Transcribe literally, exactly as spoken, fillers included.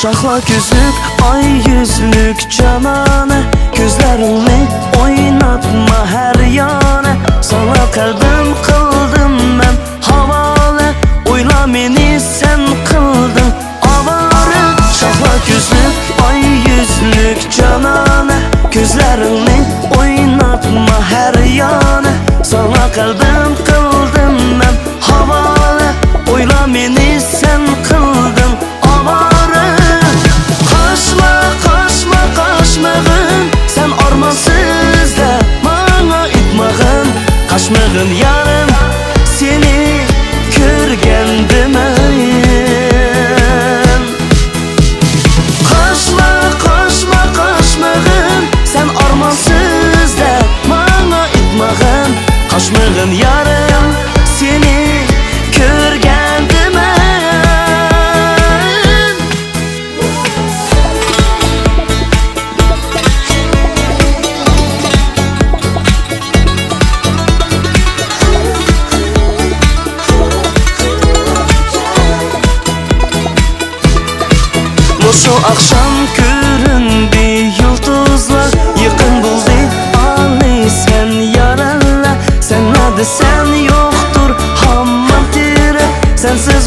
چاقلا كۆزلۈك، ئاي يۈزلۈك جانانە، كۆزلىرىڭنى ئويناتما ھەر يانە. ساڭا قەلبىم قىلدىم مەن ھاۋالە، ئويلا مېنى سەن قىلدىڭ ئاۋارە. چاقلا كۆزلۈك، ئاي يۈزلۈك جانانە، كۆزلىرىڭنى ئويناتما ھەر يانە. ساڭا قەلبىم قىلدىم مەن ھاۋالە، ئويلا مېنى سەن قىلدىڭ ئاۋارە. قاچما، قاچما، قاچمىغىن، سەن ئارمانسىز دەپ ماڭا ئېيتمىغىن. قاچمىغىن يارىم، سېنى كۆرگەندە مەن. قاچما، قاچما، قاچمىغىن، سەن ئارمانسىز دەپ ماڭا ئېيتمىغىن. قاچمىغىن يارىم، سېنى كۆرگەندە مەن. مۇشۇ ئاخشام كۆرۈندى يۇلتۇزلار، يېقىن بولدى ئالىي سەن يارەنلەر. سەن نەدىسەن، يوقتۇر ھامان تىرە، سەنسىز